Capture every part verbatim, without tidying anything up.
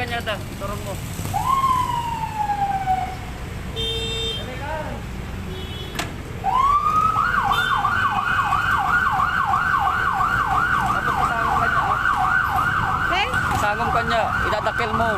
Kanya ta, turong mo. Tapos pasangom kanya, ah. Okay? Pasangom kanya, idadakkel mo.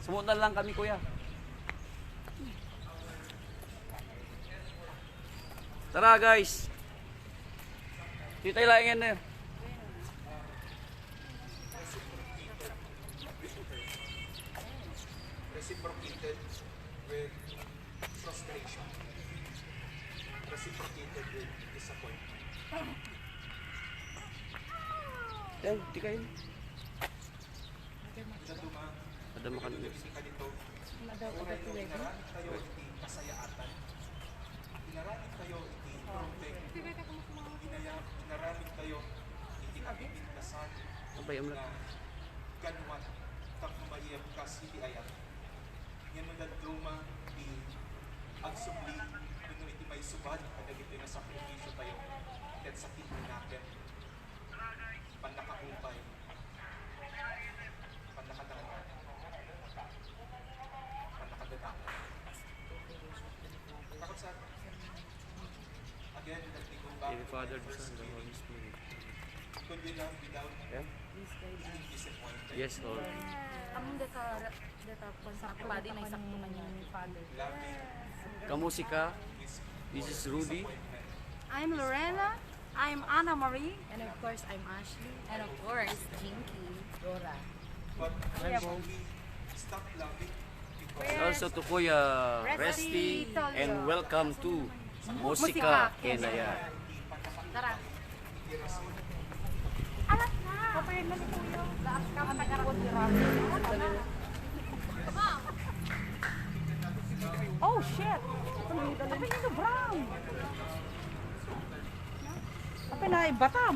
Sumuot na lang kami, kuya. Tara, guys. Kita tayo laingan na. Reciprocated with frustration. Reciprocated with disappointment. Yan, di kayo. Madama ka na. Iti kadito, uray no inaramid tayo iti kasayaatan, inaramid tayo iti pruebeng, inaya-, inaramid tayo iti kapipintasan Abay, amlak. nga ganwat tapno maiyabkas iti ayat. Ngem no dadduma ti agsubli wenno iti maisubad kadagitoy nga sakripisio tayo, ket sakit ni naket. Pannakaupay. Pannakadangag. Pannakadadakkel. Kakabsat, again, let me go back to my first feeling. Could we love without any disappointment? Yes, Lord. Among data, data, kung sa padi na isang tumanyan. Loving Kamusika, this is Rudy. I'm Lorena. I'm Anna Marie. And of course, I'm Ashley. And of course, Jinky. Rora. But eventually, stop loving because also to Kuya Resty, Resty Tolio. And welcome to Musika Musika Kenaya. Kenaya. Tara. Alat na. Papayin na ni Kuya. Laas ka, matagarang. Oh, shit. Ano yung brown? Apa na ibatam?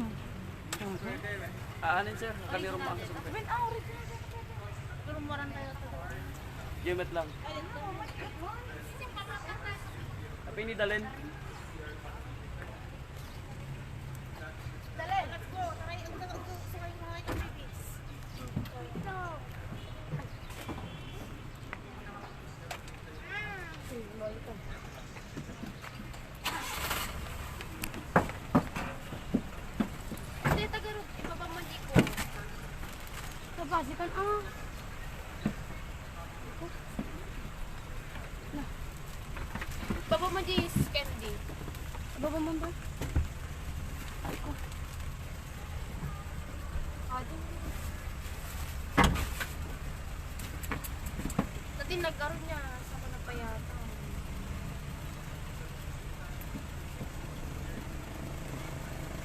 Aanin, sir. Kami rumah. When, ah, original. Turumuran kayo to. Jimit lang. Apa ini, Dalen? Dalen. Let's go. Taray, ang gusto ko, gusto ko yung mga ingredients. Ito. Hindi, tagarog. Ibaba mo, di ko. Kabasikan, ah. Na. Baba mo, di, candy. Baba mo ba? Ay, ko. Adi. Dati nagkaroon niya sa mga payata.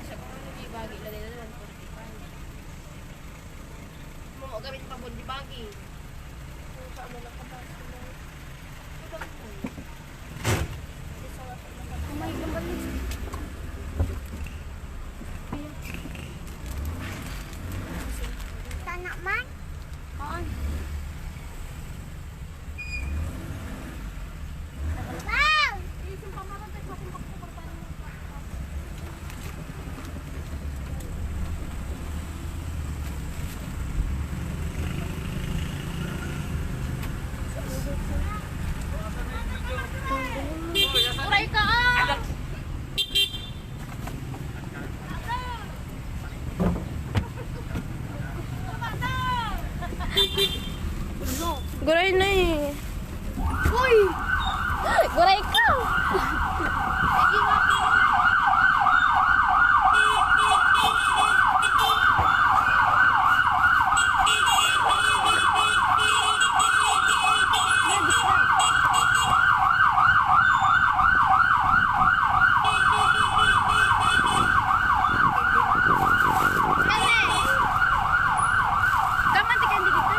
Sa kung ano, di bagi, lagay na lang, forty-five. Mo, gamit pa, di bagi. Kung sa ano lang, kapag, ano, gamit mo. Tana man? Haan. Wow! Uray ka, ah! Guray na eh. Uy! Guray ka! Kaman ti candy dito.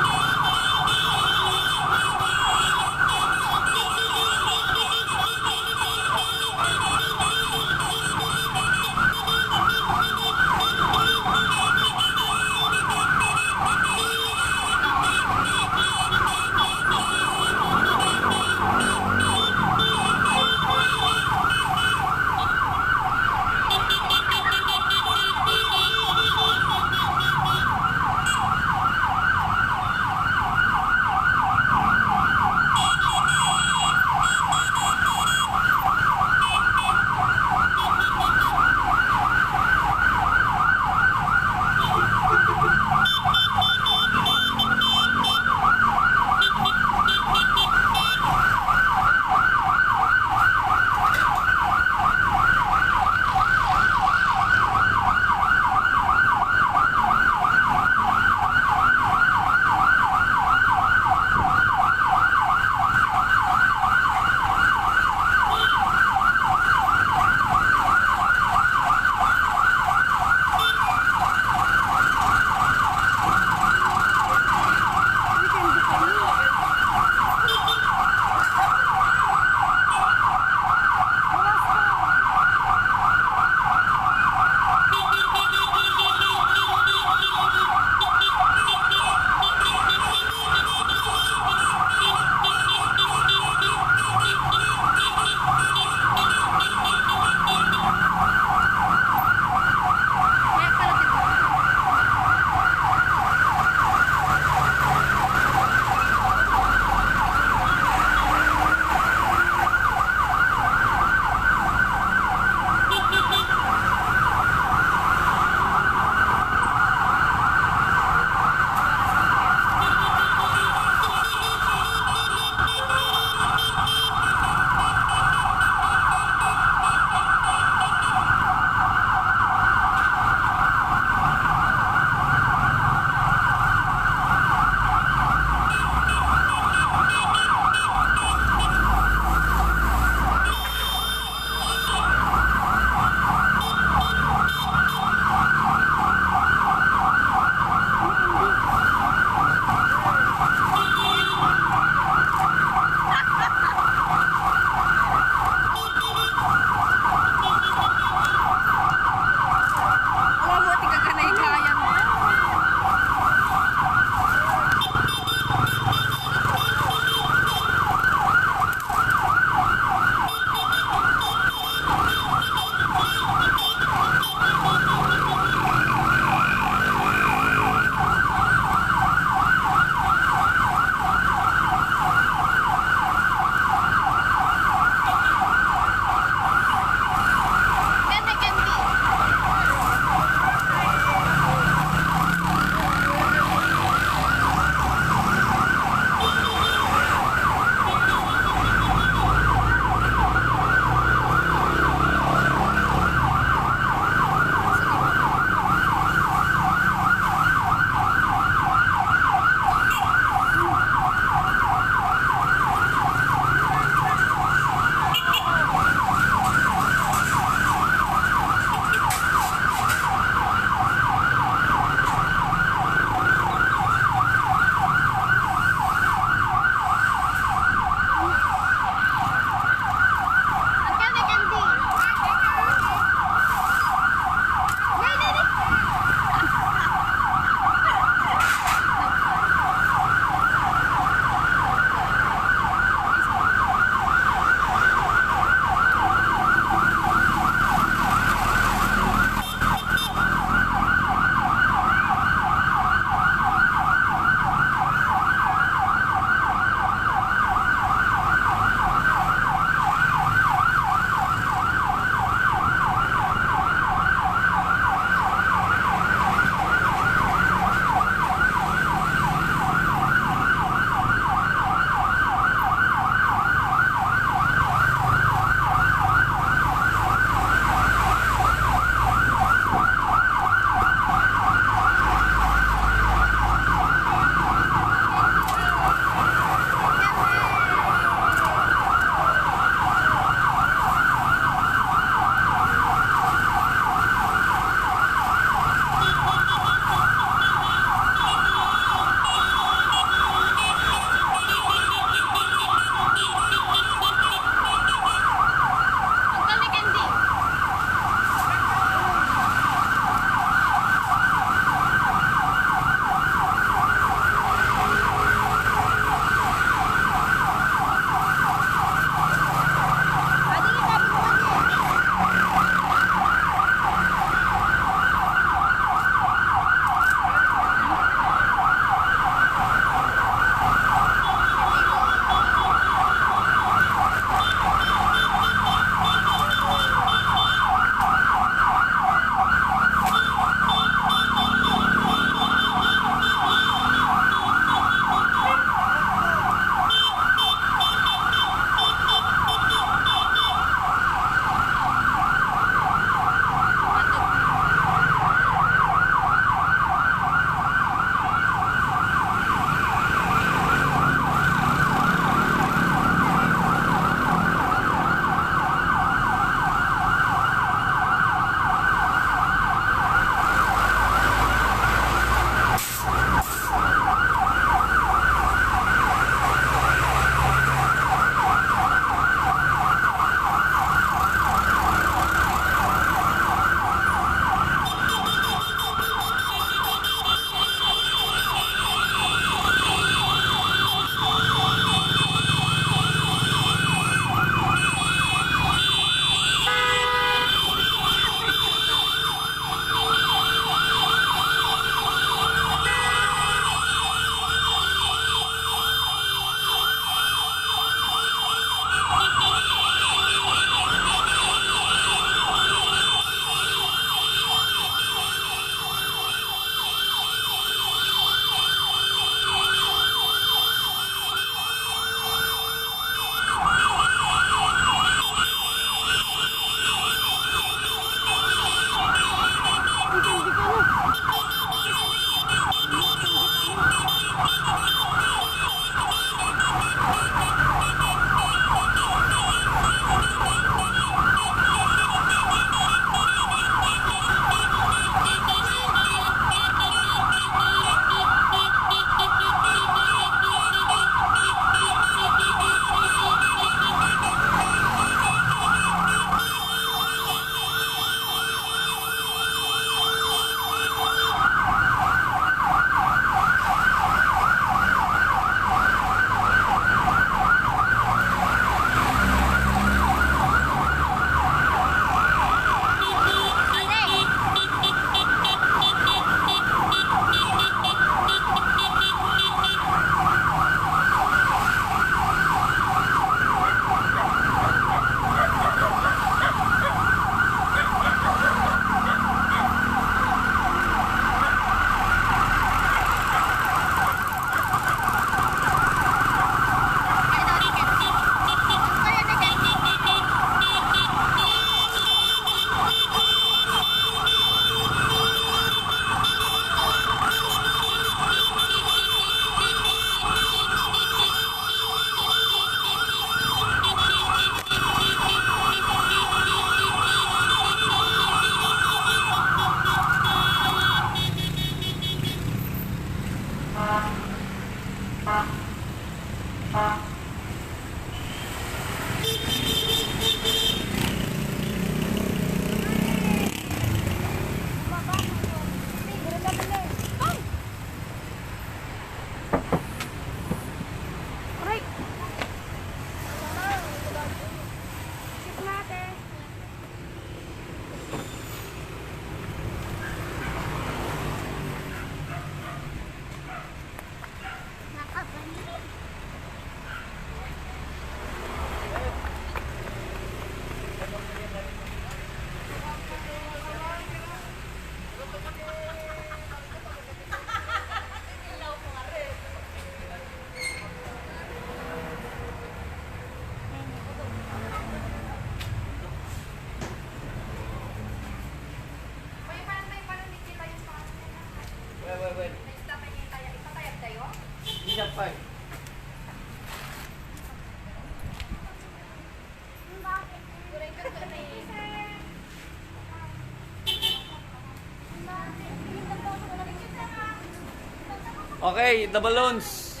Okay, the balloons.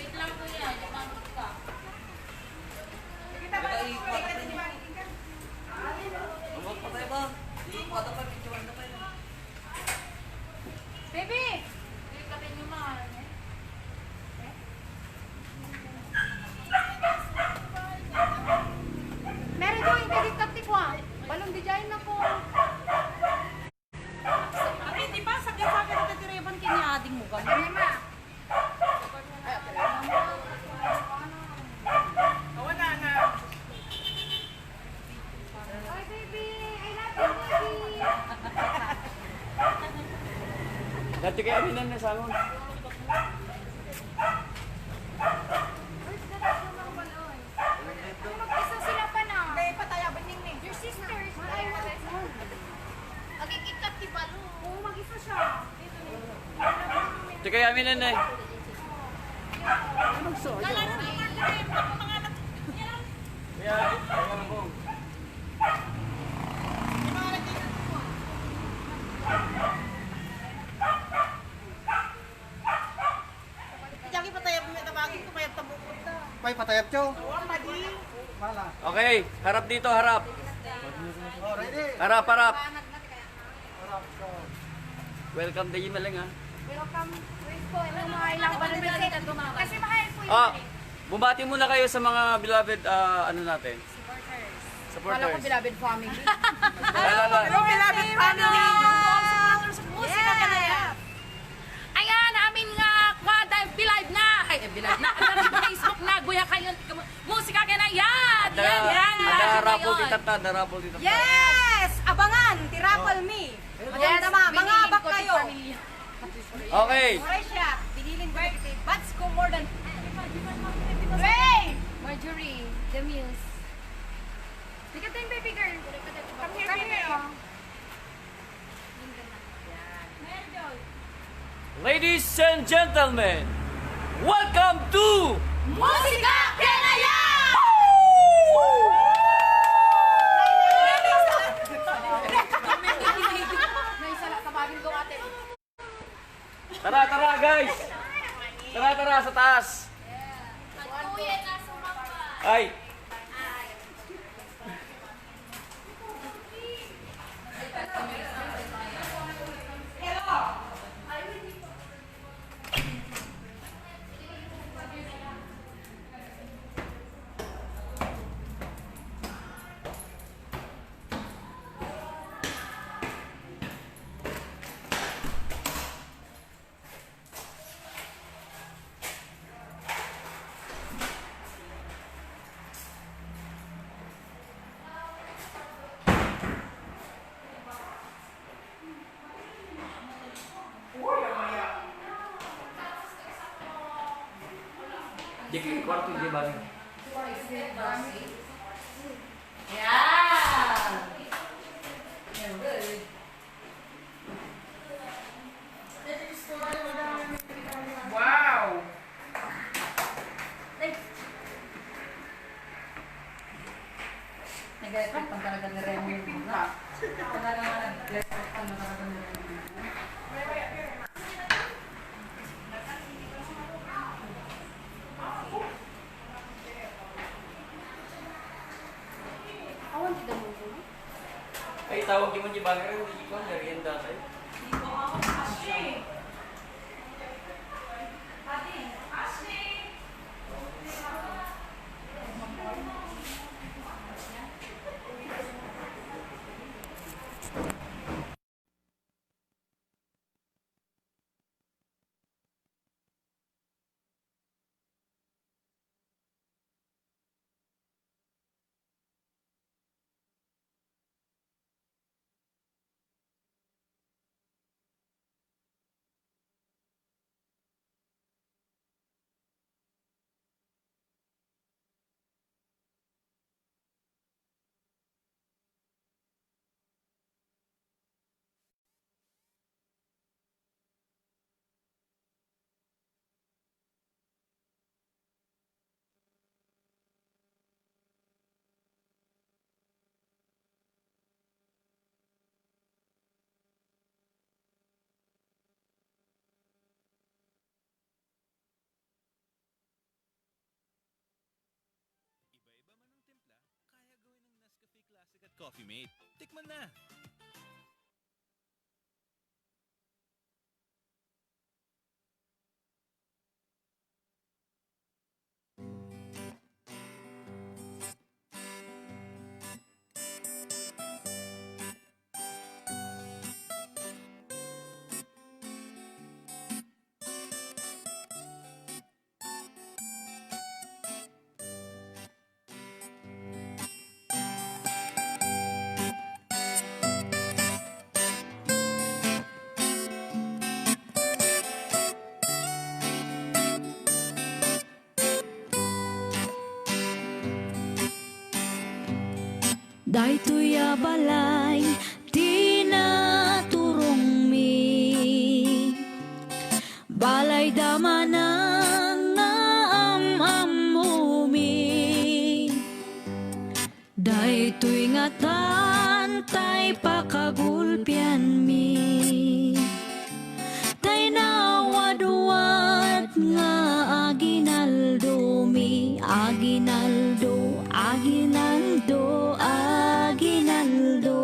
Baby! Mary Joy, kadi tati ko ah. Balon di jay na ko. Ate, di ba, sakit-sakit ito ti ribbon kini ading mo, gano'n? Wala na. Oy, baby! I love you, baby! Dati kaya aminan na sangon. Where's the rest of the balloon? Ano, mag-isa sila pa na? May pataya, baning ni. Your sisters, I want one. Agigit ka ti balloon. Oo, mag-isa siya. Dito na yun. Ti kaya aminan na eh. Ay, magsoyo. Kaya, kaya mo. Jackie, patayab mo, tabagin ko, mayab tabukod ta. Pay, patayab, Cho. Oo, madi. Mala. Okay, harap dito, harap. Oh, ready? Harap, harap. Harap, go. Welcome, Dayi Maleng, ah. Welcome. Wait po, ano, mga ilang balon kasi, kasi mahal po yun. Ah, eh. Bumati muna kayo sa mga beloved, ah, ano natin. Supporters. Supporters. Kala ko beloved family. Wala, wala. Hello, beloved family. Hello, supporters of Musika Yes. Kanaya. Ayan, amin nga, kwa, dahil bilive na. Ay, eh, bilive na. Ang Facebook na, guya kayo. Musika Kanaya. Yan, yan, yan, yan. Ada raffle di tata, ada raffle di tata. Yes! Abangan, ti raffle Oh. me. Yes, Maganda ma, mga abak kayo. Pamilya. Okay. Oray siya, binilin ko na kita. Bats ko more than Ray! Marjorie, the muse. Look at them, baby girl. Come here, baby. Ladies and gentlemen, welcome to Musika Kanaya! Tara, tara, guys! Tara, tara, sa taas! Ay! Di kay kwarto, di ba? Yan! Yan, good. Wow! Nag-respect pa talaga ni Remo yung mga. Talaga nga nag-respect pa talaga ni Remo yung mga. Awan ti damuso, no? Ay, tawag di man di bagay, hindi ko, merienda tayo. Coffee Mate. Tikman na! Daytoy a balay ti naturongmi, balay da manen nga am-ammomi. Daytoy ngatan tay pakagulpianmi. Tay nawadwad nga aginaldomi, aginaldo, aginaldo, aginaldo.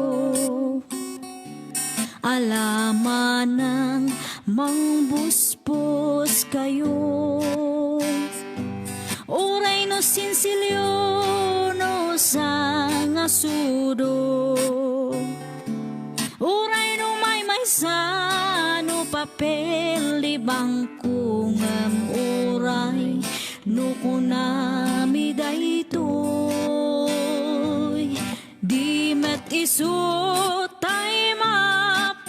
Ala manen mangbusbos kayo. Uray no sinsilyo no sangasudo. Uray no maymaysa no papel di bangko ngem uray no kunami daytoy. Di met isu tay mapatuloy.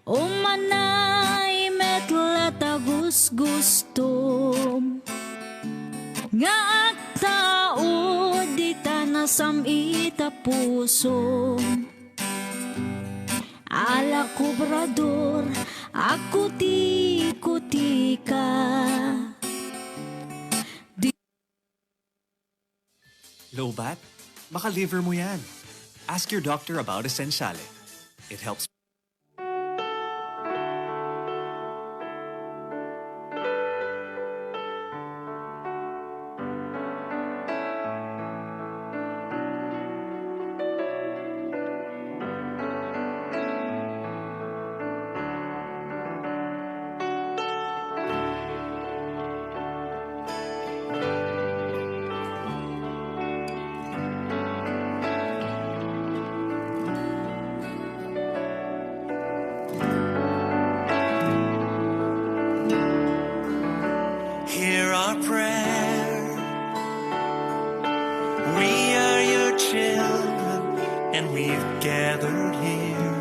Umanay met la ta gusgustom nga agtaud dita nasam-it a pusom. Ala kobrador, agkuti-kutika. Low bat? Baka liver mo yan. Ask your doctor about Essentiale. It helps. Hear our prayer. We are your children, and we've gathered here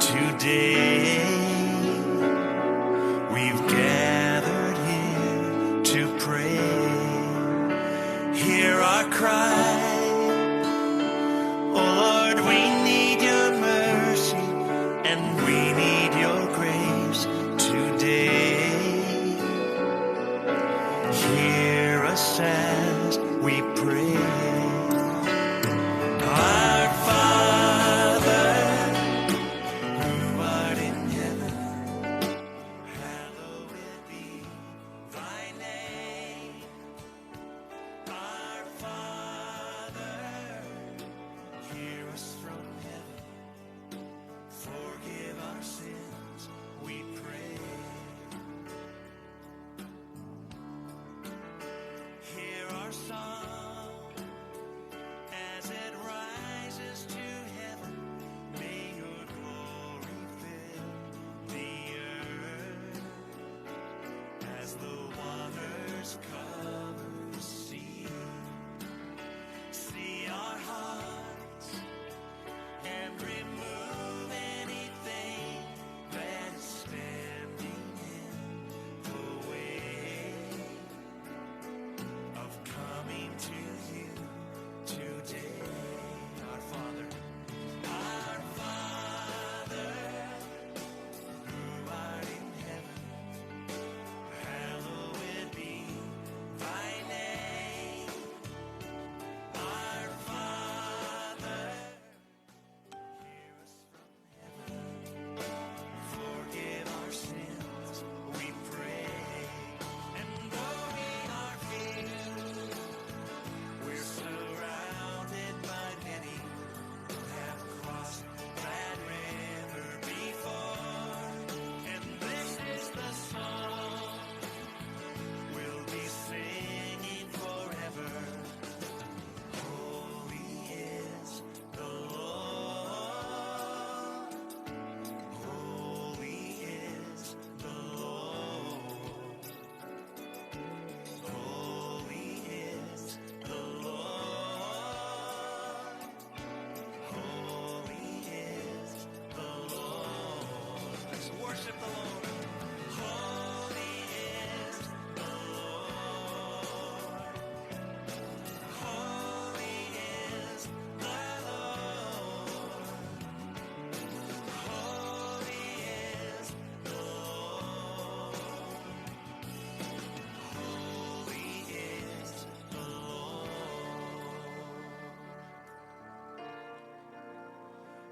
today. We've gathered here to pray. Hear our cry. Oh Lord, we need your mercy and we need your grace today. Hear us as we pray. Our Father, who art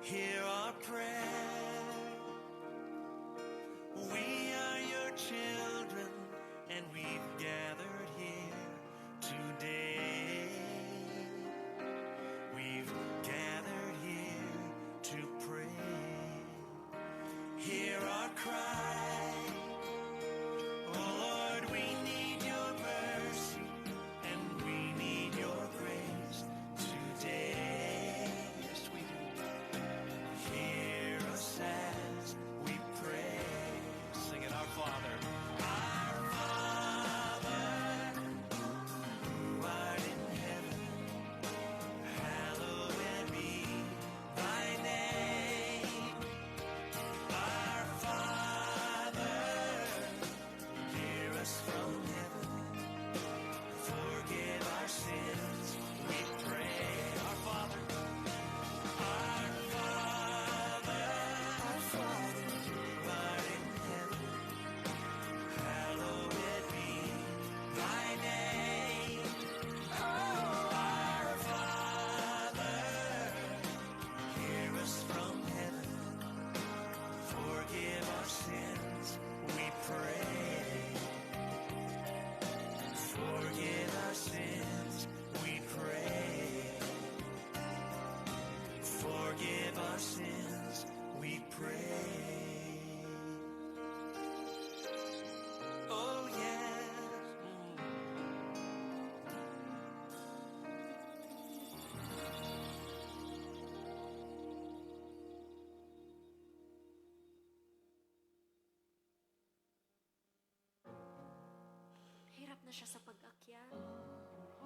Hear our prayer. We are your children, and we've gathered here today. We've gathered here to pray. Hear our cry. Oh Lord, we need your mercy and we need your grace today. Yes, we do. Hear us as we pray. Sing it, Our Father. Our Father, who art in heaven, hallowed be thy name. Our Father, hear us from heaven. Forgive our sins, we pray. Our Father, our Father, our Father, who art in heaven, hallowed be thy name. Oh, our Father, hear us from heaven. Forgive our sins, we pray. Forgive our sins, we pray. Forgive our sins, we pray. Oh, yes. Hirap na siya sa pag-akyat.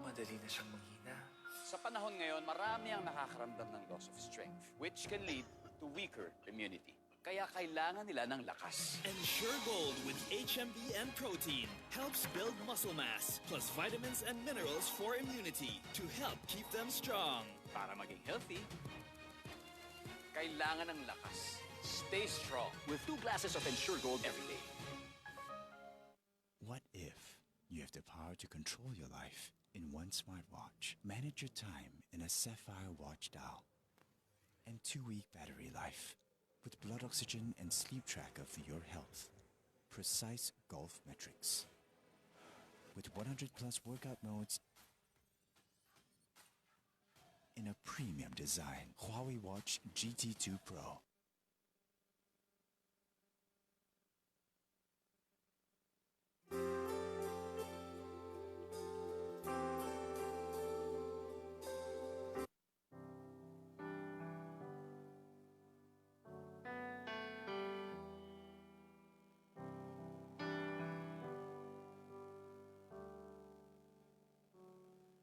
Madali na siyang manghina. Sa panahon ngayon, marami ang nakakaramdam ng loss of strength, which can lead to weaker immunity. Kaya kailangan nila ng lakas. Ensure Gold with H M B and protein helps build muscle mass, plus vitamins and minerals for immunity to help keep them strong. Para maging healthy, kailangan ng lakas. Stay strong with two glasses of Ensure Gold every day. What if you have the power to control your life in one smartwatch, manage your time in a sapphire watch dial, and two-week battery life with blood oxygen and sleep tracker for your health? Precise Golf Metrics. With one hundred plus workout modes in a premium design, Huawei Watch G T two Pro.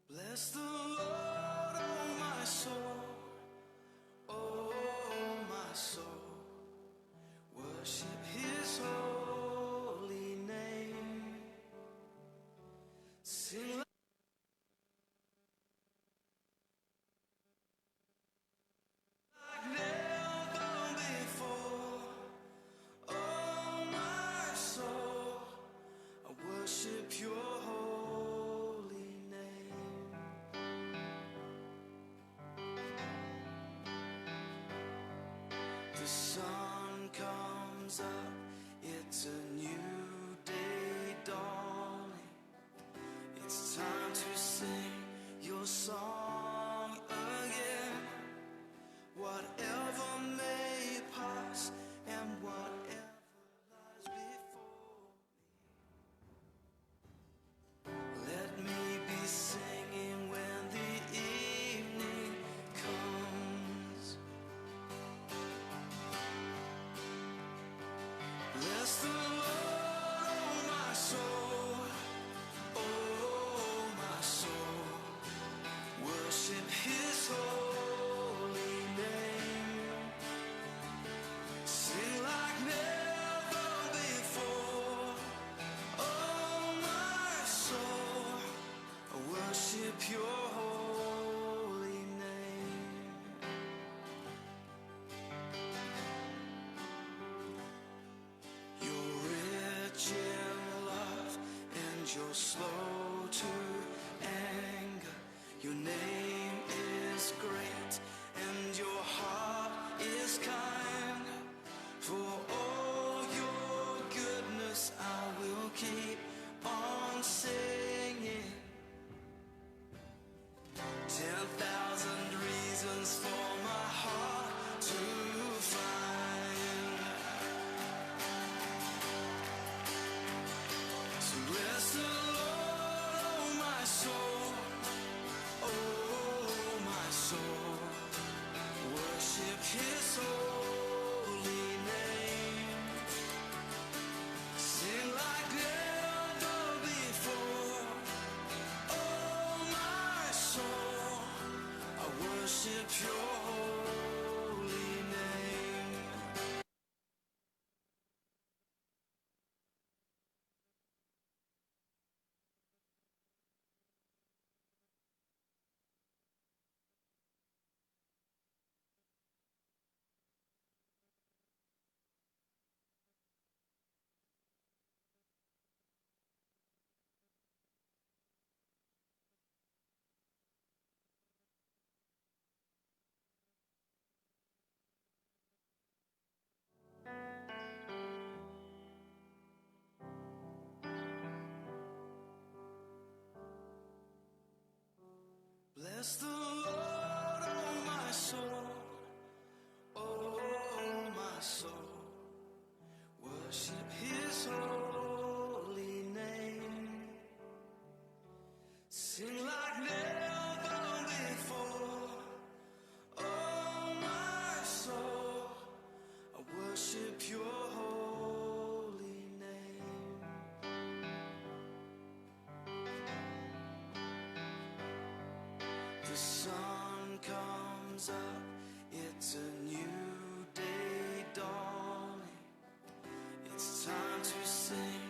Bless the Lord, oh my soul, oh my soul, worship his holy name. Sing like never before. Oh, my soul, I worship your holy name. The sun comes up, it's a new day dawning. It's time to sing your song again. Whatever may pass and whatever lies before me, let me be singing when the evening comes. Bless the Lord, oh my soul, oh my soul, worship his holy name. Sing like never before, oh my soul, worship your holy name. You're rich in love and you're slow to anger. Your name is great and your heart Bless the Lord, oh my soul, oh my soul. Worship his holy name. Sing like never before. Oh, my soul, I worship your holy name. The sun comes up, it's a new day dawning. It's time to sing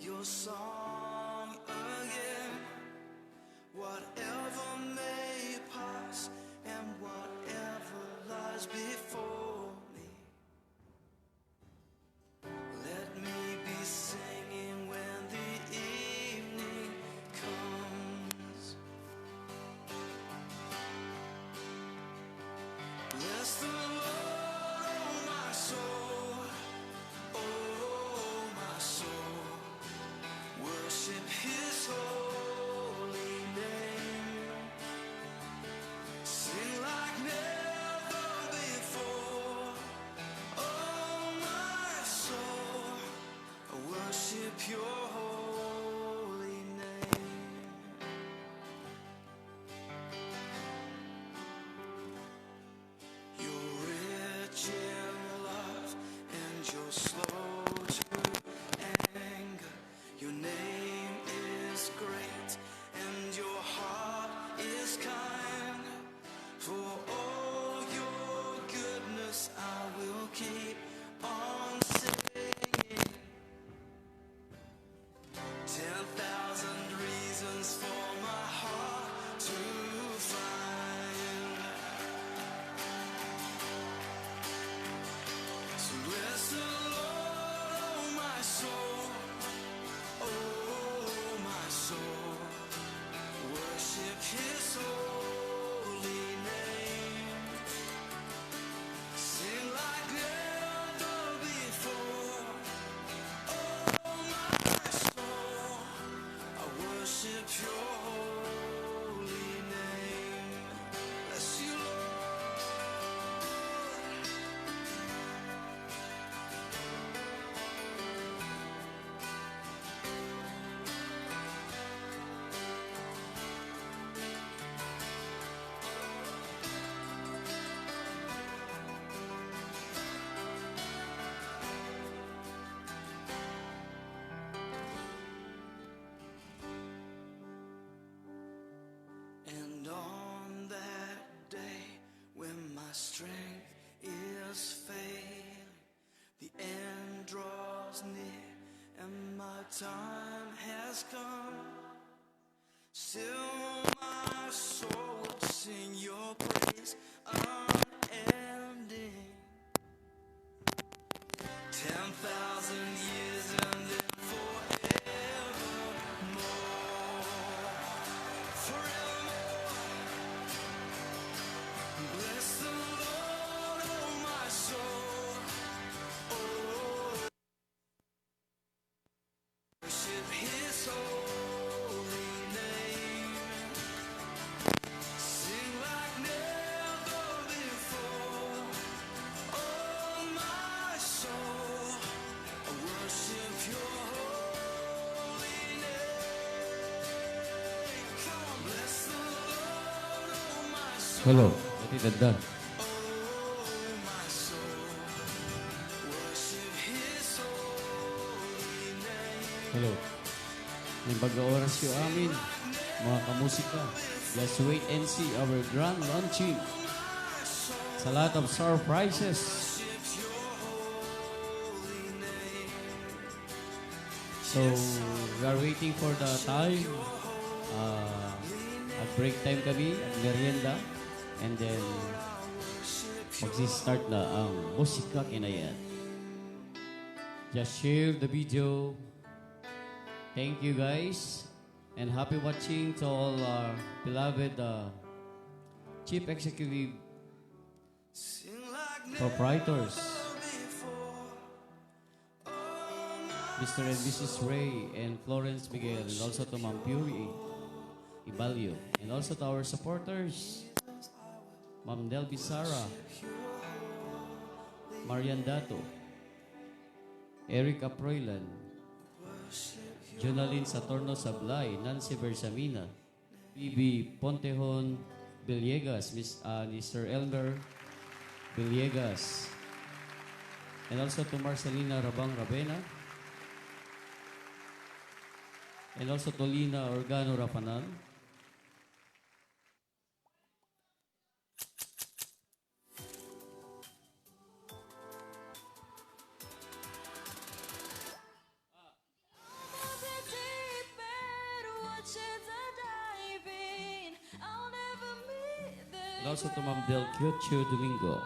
your song again. Whatever may pass and whatever lies before me, let me be singing when the evening comes. Bless the Lord, oh my soul, oh my soul. Worship his holy name. Sing like never before. Oh, my soul, I worship your holy name. You're rich in love and you're slow to anger. Your name is great and your heart is kind. For all your goodness, I will keep on singing. Ten thousand reasons for my heart to find. So bless the Lord, oh my soul, oh my soul. Worship his holy name. Sing like never before. Oh, my soul, I worship your holy name. Bless you, Lord. And on that day when my strength is failing, the end draws near and my time has come. Still my soul will sing your praise unending. Ten thousand years and then forevermore. Forevermore. Bless the Lord, oh my soul. Oh, worship his holy name. Sing like never before. Oh, my soul, I worship your holy name. Come on, bless the Lord, oh, my soul. Hello, iti dadda. Hello. Naimbag nga orasyo amin, mga kamusika. Just wait and see our grand launching. It's a lot of surprises. So, we are waiting for the time. Ah, ag-break time kami, ag-merienda. And then, magsi-start na ang Musika Kinayat. Just share the video. Thank you, guys. And happy watching to all our beloved, uh, chief executive proprietors, Mister and Missus Ray and Florence Miguel, and also to Ma'am Fury. Ibalio. And also to our supporters, Ma'am Delby Sara, Marian Dato, Eric Aproylan, Jonalyn Saturno Sablay, Nancy Bersamina, Bibi Pontehon Villegas, Miss, ah, ni Sir Elmer Villegas, and also to Marcelina Rabang Ravena, and also to Lina Organo Rafanal. And also to Ma'am Del Quiocho Domingo.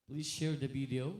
Please share the video.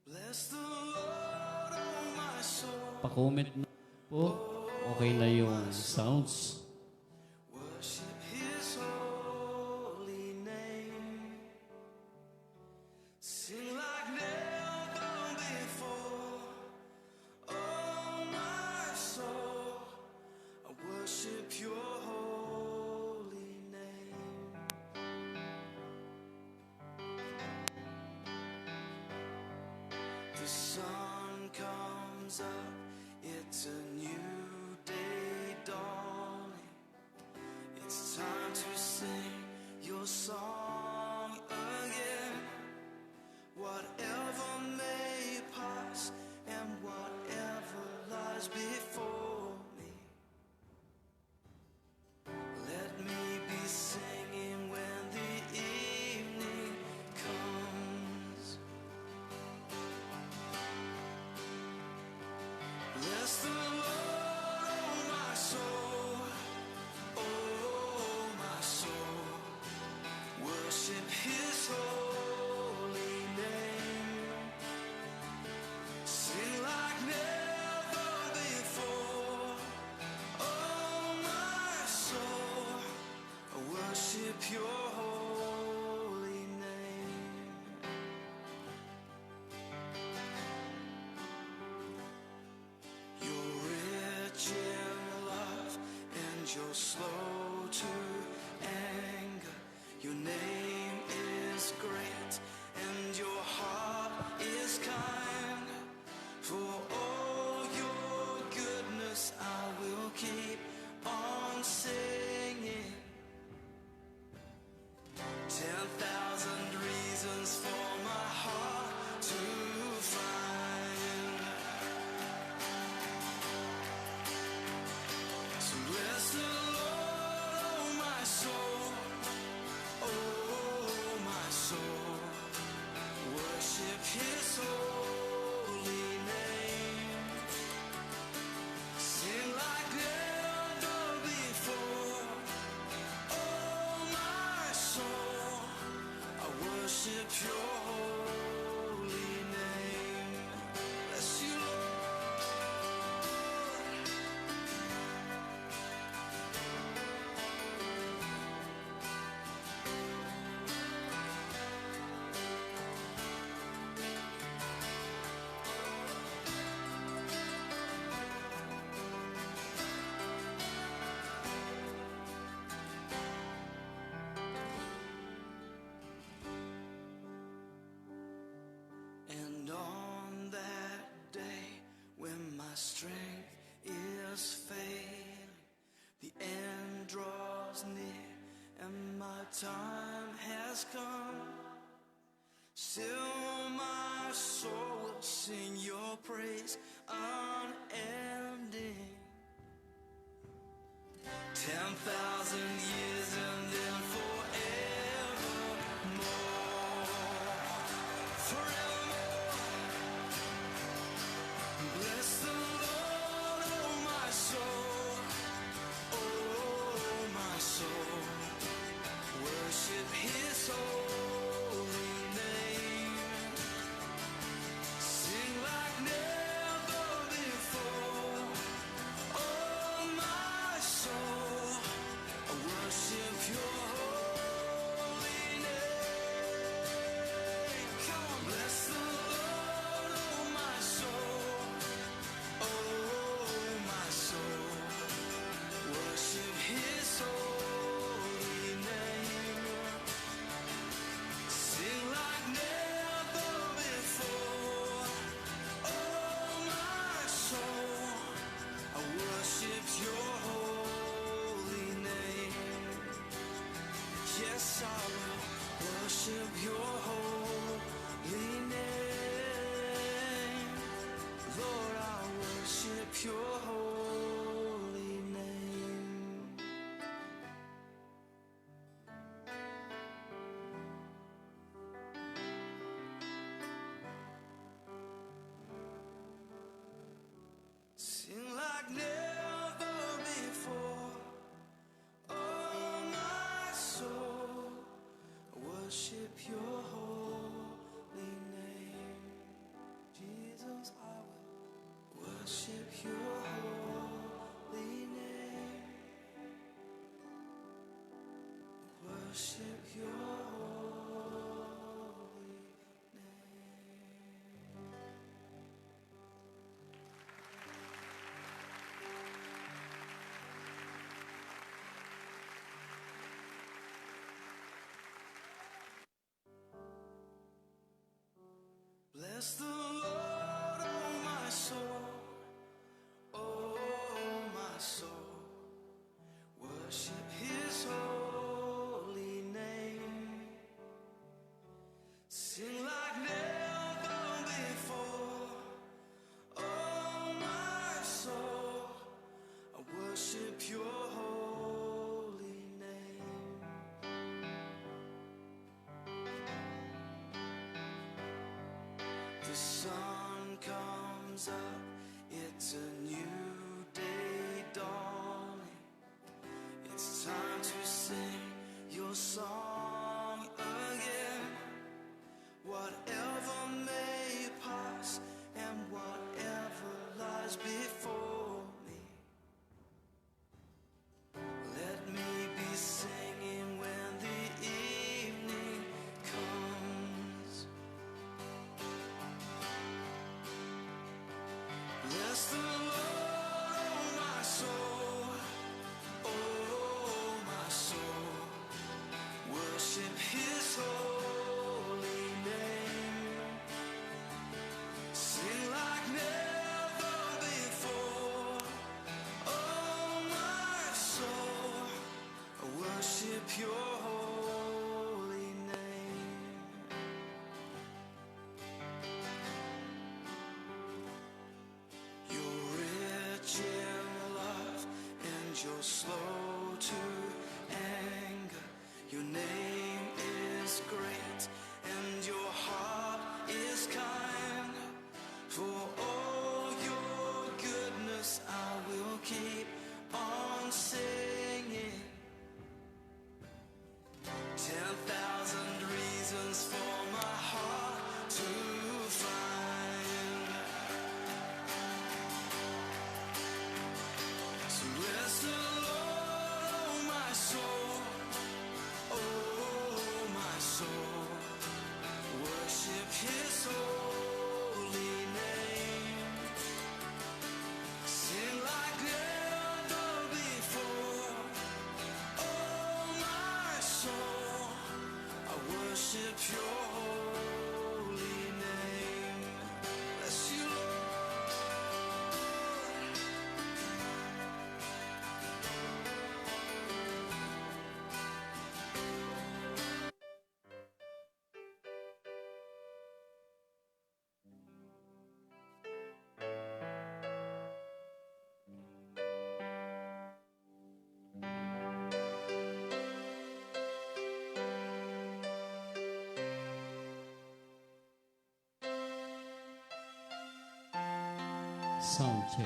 Bless the Lord, oh my soul. Pa-comment na po. Okay na yung sounds. Worship His holy name. Sing like never before. Oh, my soul, I worship your holy name. The sun comes up, it's a new day dawning. It's time to sing your song again. Whatever may pass and whatever lies before me, let me be singing when the evening comes. Bless the Lord, oh my soul, oh my soul, worship His holy name. Sing like never before, oh my soul, I worship your holy name. You're rich in love and you're slow to anger. Your name is great and your heart is kind. For all your goodness, I will keep on singing. Ten thousand reasons for my heart to find. So bless the Lord, oh my soul, oh my soul. Worship His holy name. Sing like never before. Oh, my soul, I worship your holy name. Bless you, Lord. And on that day when my strength is failing, the end Time has come, still my soul will sing your praise unending. Ten thousand years and then forevermore. Forevermore. Bless the Lord, oh my soul, oh my soul. Worship his holy name. Sing like never before. Oh, my soul, I worship your holy name. Come on, bless the Lord, oh, my soul. Oh, my soul, worship his holy name. Sing like never before. Oh, my soul, I worship your holy name. Yes, I will worship your holy name. Lord, I worship your holy name. Sing like never before. Oh, my soul, worship your holy name. Jesus, I will worship your holy name. Worship your holy name. Bless the Lord, oh my soul, oh my soul. Worship his holy name. Sing like never before. Oh, my soul, I worship your holy name. The sun comes up, it's a new day dawning. It's time to sing your song again. Whatever may pass and whatever lies before me, let me be singing when the evening comes. Bless the Lord, oh my soul, oh my soul. Worship his holy name. Sing like never before. Oh, my soul, I worship your holy name. You're rich in love and you're slow to anger. Your name is great and your heart is kind. For all your goodness, I will keep on singing. Ten thousand reasons for my heart to find. So bless the Lord. Sound check.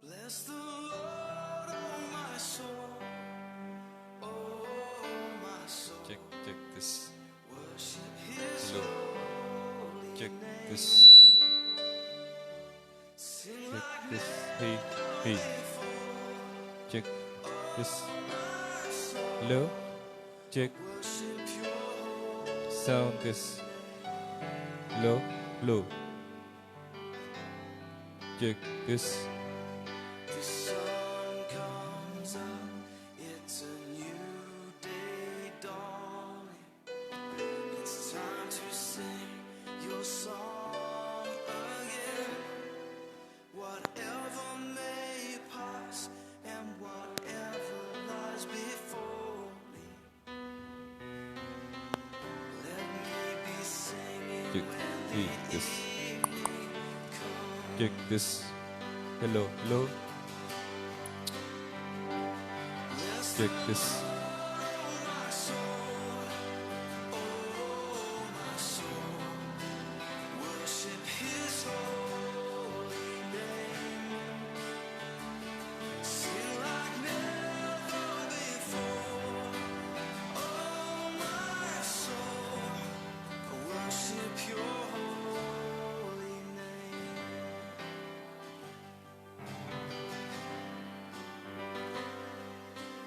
Bless the Lord, oh my soul, oh my soul. Check, check this. Worship his Hello. Holy Check name. This. Sing Check like this. Hey, never hey. Before. Check this. Hello. Check. Worship your holy Sound this. Hello. Hello. Check this. The sun comes up, it's a new day dawning. It's time to sing your song again. Whatever may pass and whatever lies before me. Check, check this. Check this. Hello, hello. Check this. Sing like never before. Oh, my soul, worship your holy name.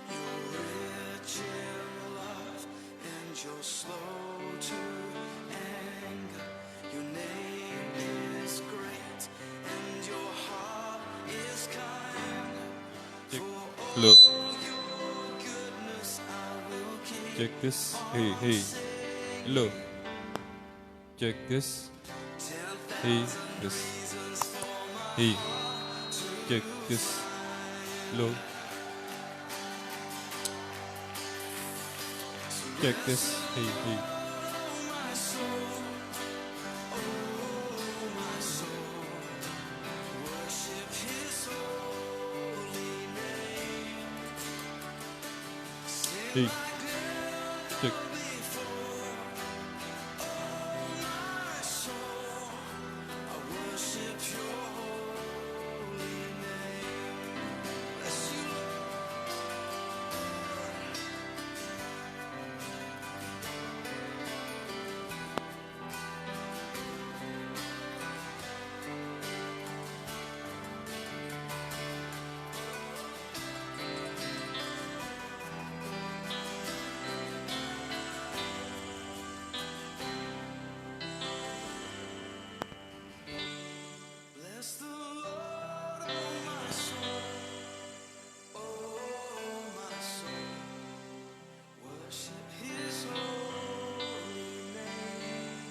You're rich in love and you're slow to anger. Your name is great and your heart is kind. Check. Hello. Check this. Hey, hey. Hello. Check this. Hey, this. Hey. Check this. Hello. Check this. Hey, hey. Hey. Check. Bless the Lord, oh my soul, oh my soul. Worship his holy name.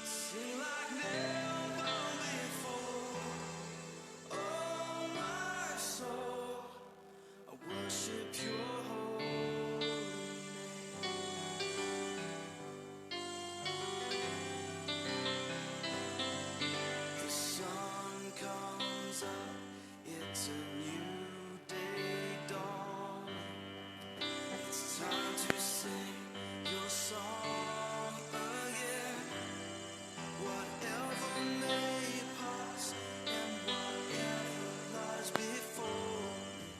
Sing like never before. Oh, my soul, I worship your holy name. The sun comes up, it's a new day dawning. It's time to sing your song again. Whatever may pass and whatever lies before me.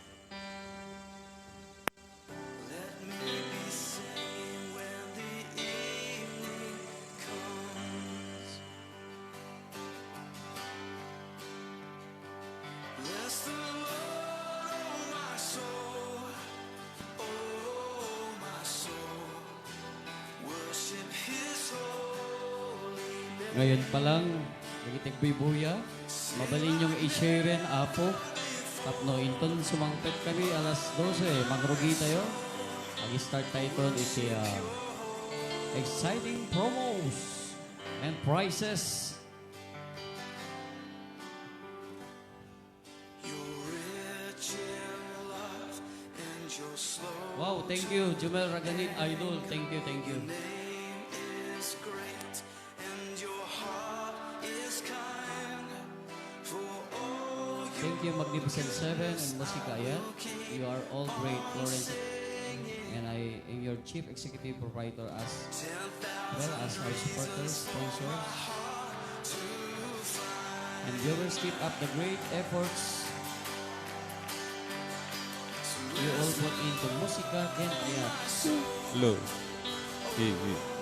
Let me be singing when the evening comes. Bless the Lord, oh my soul, oh my soul. Worship his holy name. Ngayon pa lang, dagiti agbuybuya, mabalin yung i-share-en, Apo. Tapno inton sumangpet kami alas dose, mangrugitayo. Mag-start tayo iti, ah, exciting promos and prizes. Wow, thank you, Jumel Raganit, idol. Thank you, thank you. Thank you, Magnificent Seven and Musika Ayan. You are all great, Florence. And I am your chief executive proprietor as well as our supporters, sponsors. And viewers, keep up the great efforts you all put into Musika Ken Ayat. Hello. Hey, hey.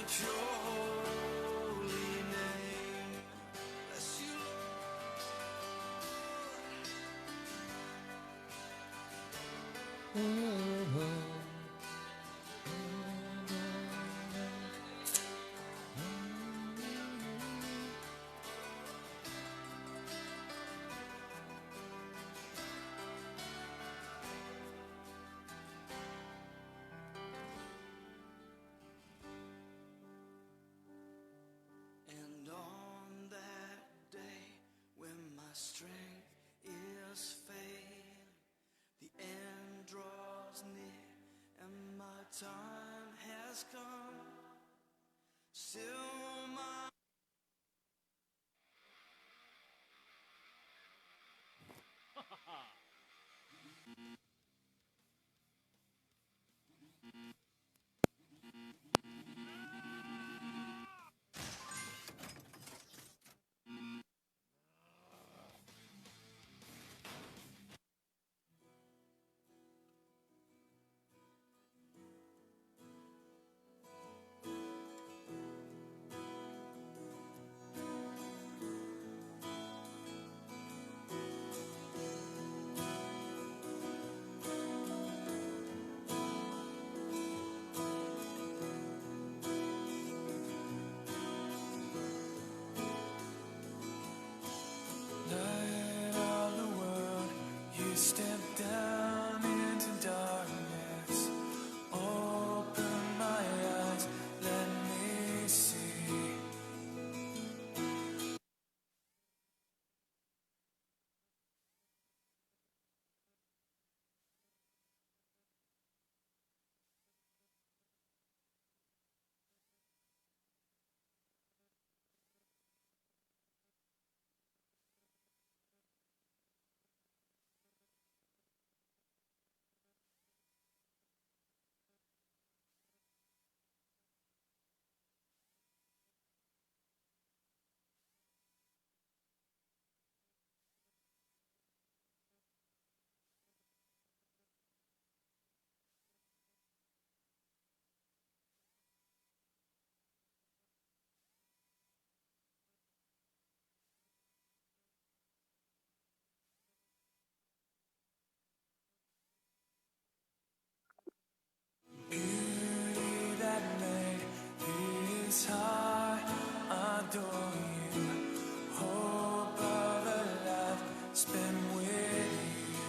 Your holy name. Bless you, Lord. And on that day when my strength is failing, the end draws near and my time has come. Still my Light of the world, you step down into darkness. Open my eyes, let me see. Beauty that made this heart adore you. Hope of a life spent with you.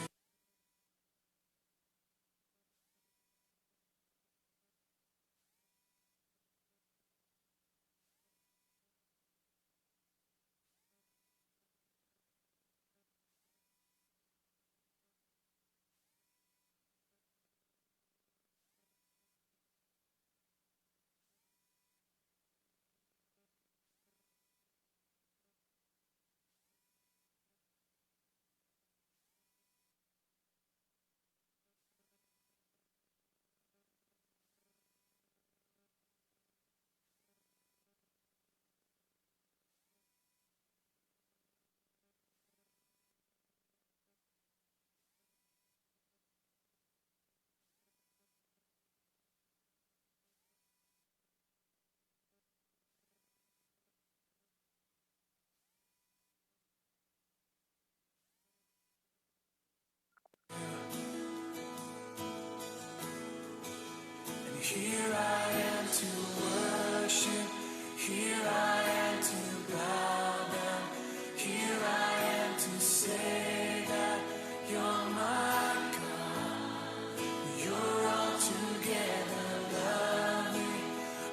And here I am to worship, here I am to bow down, here I am to say that you're my God. You're altogether lovely,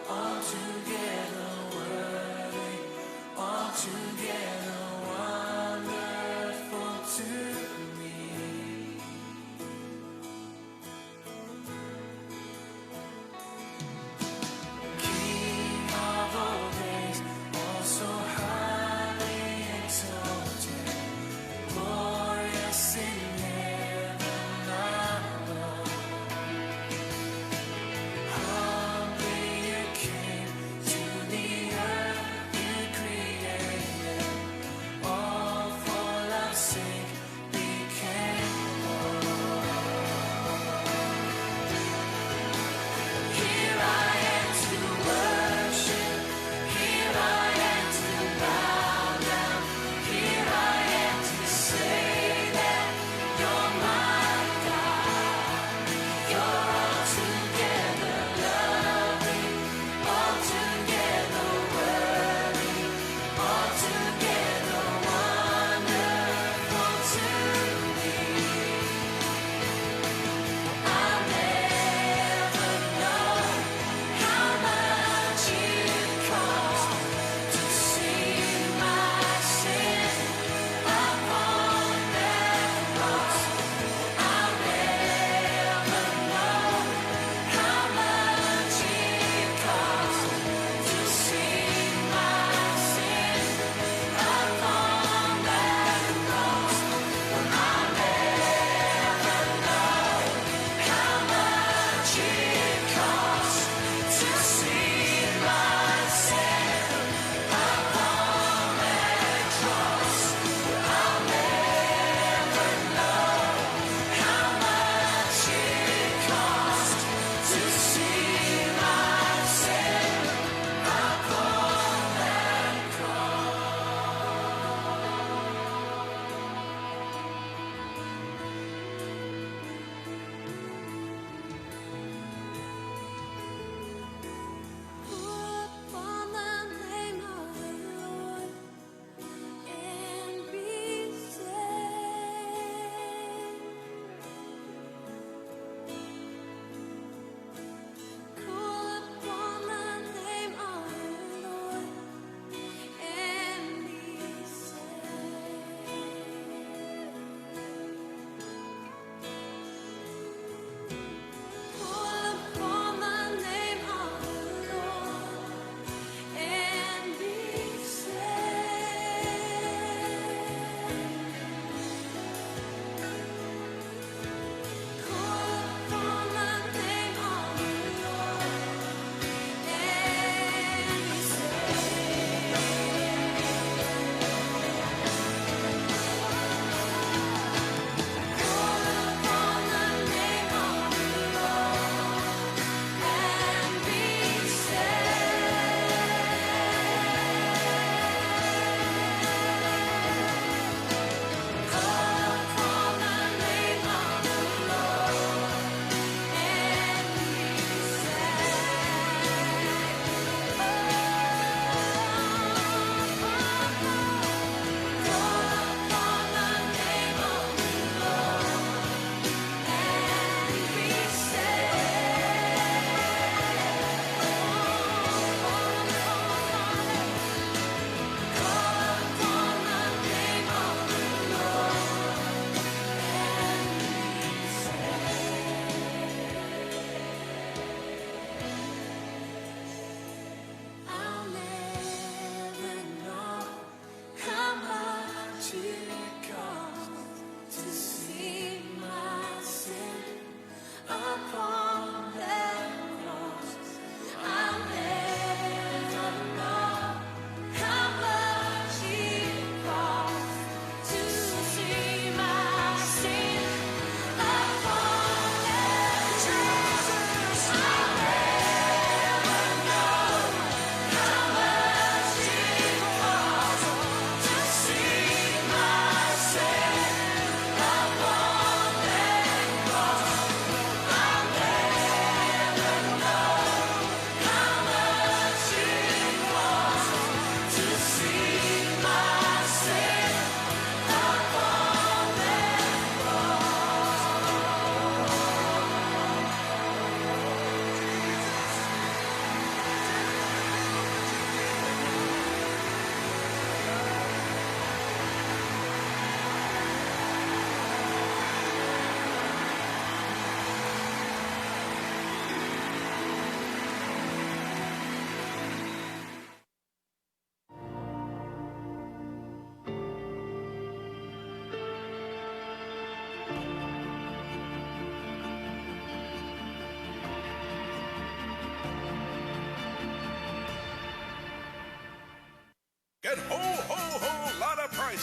altogether worthy, altogether wonderful to me. King of all days,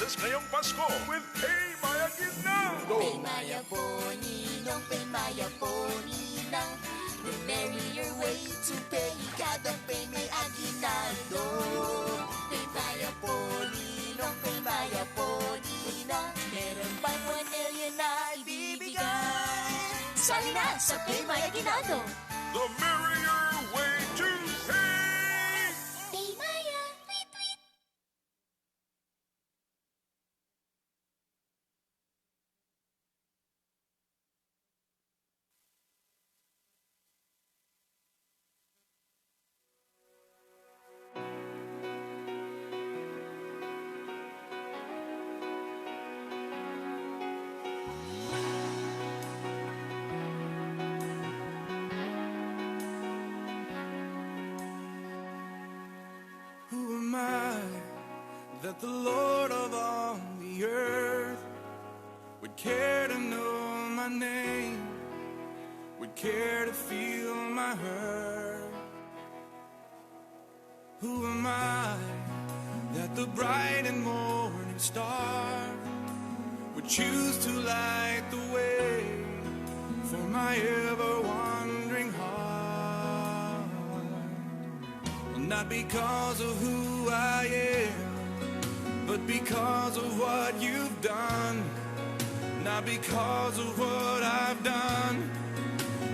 This ngayong Pasko with Pay My Aguinaldo. Pay my apo, ninong, pay my apo, ninang. The merrier way to pay, gotta pay my aguinaldo. Pay my apo, ninong, pay my apo, ninang. Meron pang one million na ibibigay. Sali na sa Pay My Aguinaldo. The merrier way to pay. Pay my aguinaldo. Who am I that the Lord of all the earth would care to know my name, would care to feel my hurt? Who am I that the bright and morning star would choose to light the way for my ever wandering heart? Not because of who I am, but because of what you've done. Not because of what I've done,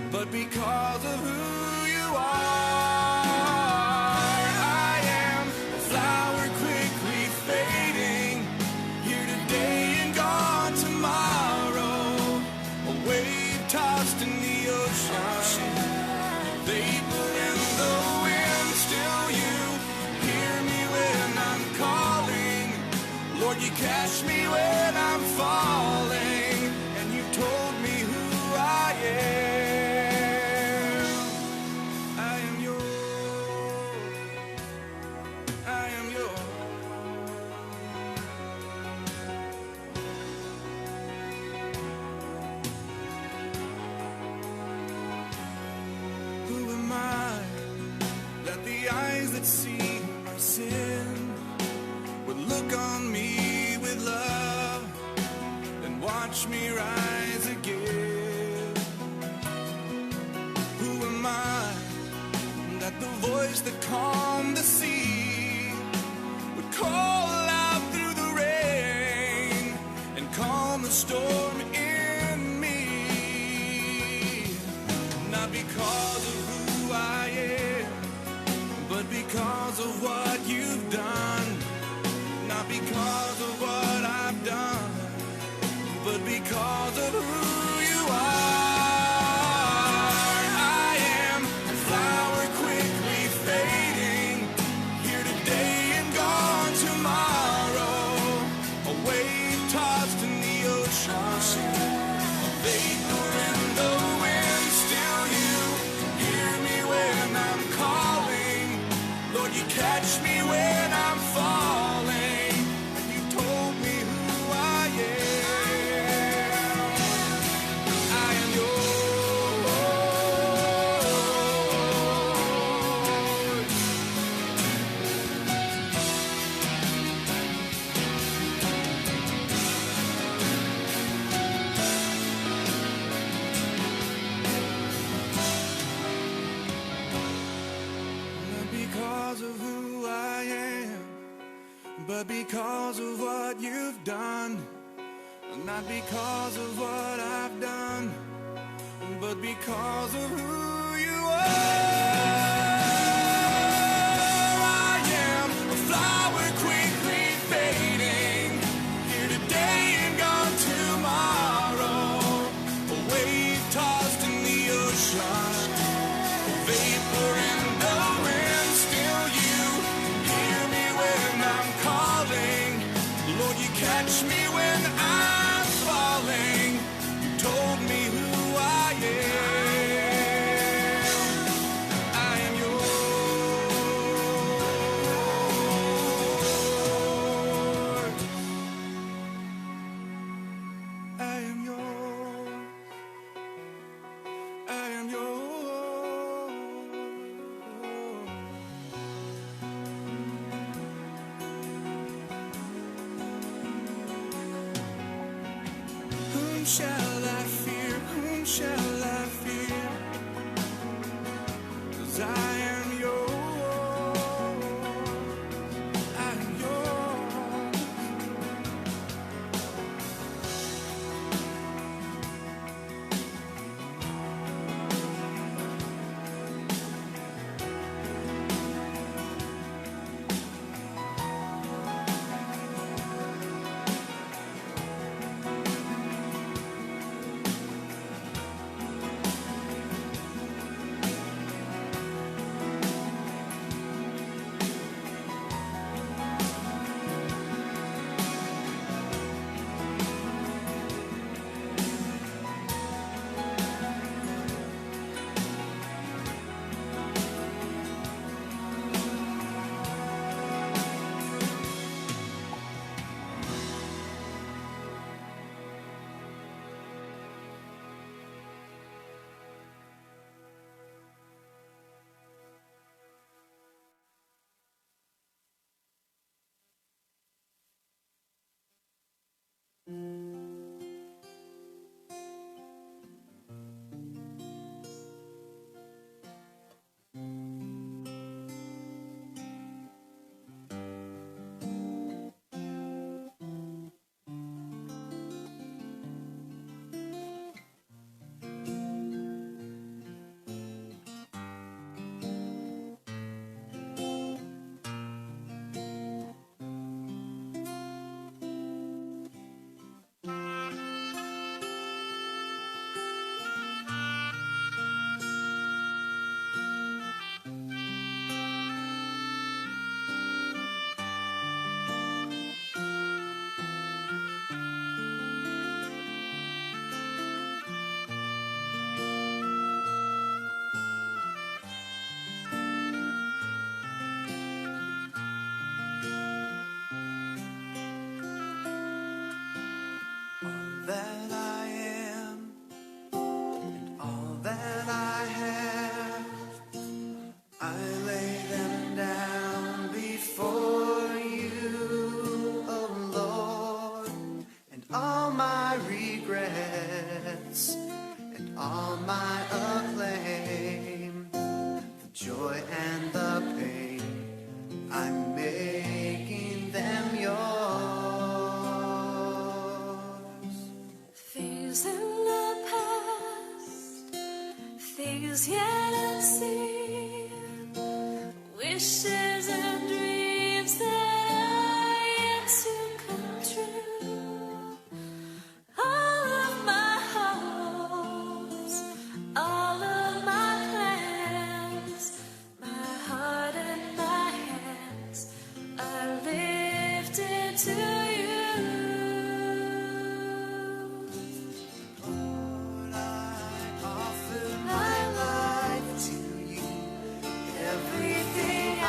but because of who you are. I am a flower quickly fading, here today and gone tomorrow. A wave tossed in the ocean, vapor in the wind. Still you hear me when I'm calling. Lord, you catch me when I'm falling, and you told me who I am. I am yours. I am yours. Who am I that the eyes that see my sin would look on me with love and watch me rise again? Who am I that the voice that calmed the sea would call out through the rain and calm the storm in me? Not because of who I am, but because of what you've done. Not because of what I've done, but because of who you are. I am a flower quickly fading, here today and gone tomorrow. A wave tossed in the ocean, a vapor in the wind. Still you hear me when I'm calling. Lord, you catch me when I'm falling. And you told me who I am. I am yours. Not because of who I am, but because of what you've done. Not because of what I've done, but because of who you are. I am a flower quickly fading, here today and gone tomorrow. A wave tossed in the ocean, vapor in the wind. Still you hear me when I'm calling. Lord, you catch me when I'm falling. You told me who I am. I am yours. I am yours. I am yours. Shall I fear? Whom shall I fear? 'Cause I am yours. I am yours. All that I am and all that I have, I lay them down before you, O Lord, and all my regrets and all my acclaim, the joy and the pain, I'm making them yours. Things in the past, things yet unseen, wishes and dreams that are yet to come true. All of my hopes, all of my plans, my heart and my hands are lifted to you. Lord, I offer my life to you. Everything I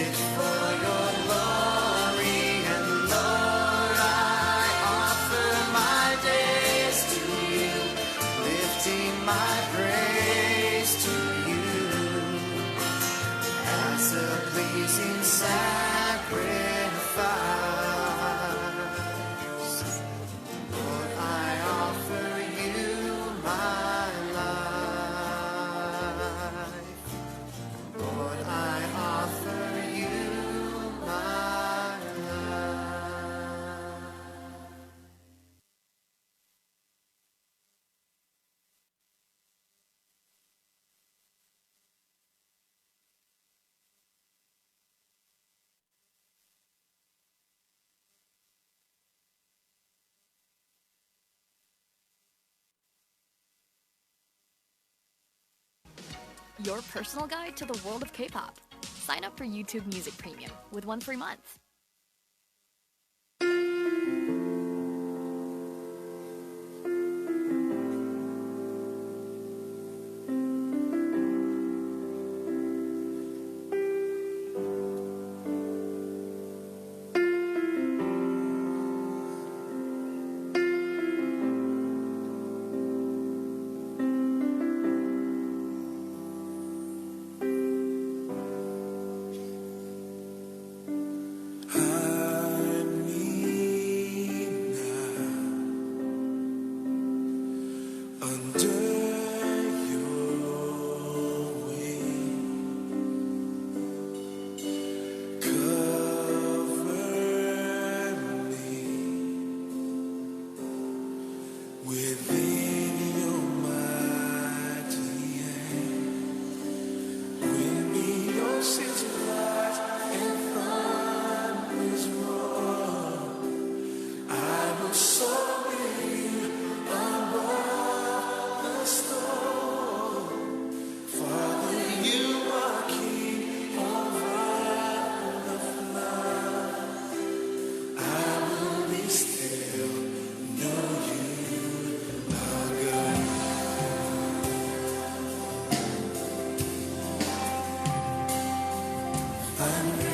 For your glory, and Lord, I offer my days to you, lifting my praise to you as a pleasing sacrifice. Lord, I offer you my life. Lord, I offer you my life. Your personal guide to the world of K-pop. Sign up for YouTube Music Premium with one free month. Hide me now under your wing. Cover me within your mighty hand. Bring me your sins right in front is wrong. I will soar with you above the storm. Father, you are king over the flood. I will be still, know you are God. Find me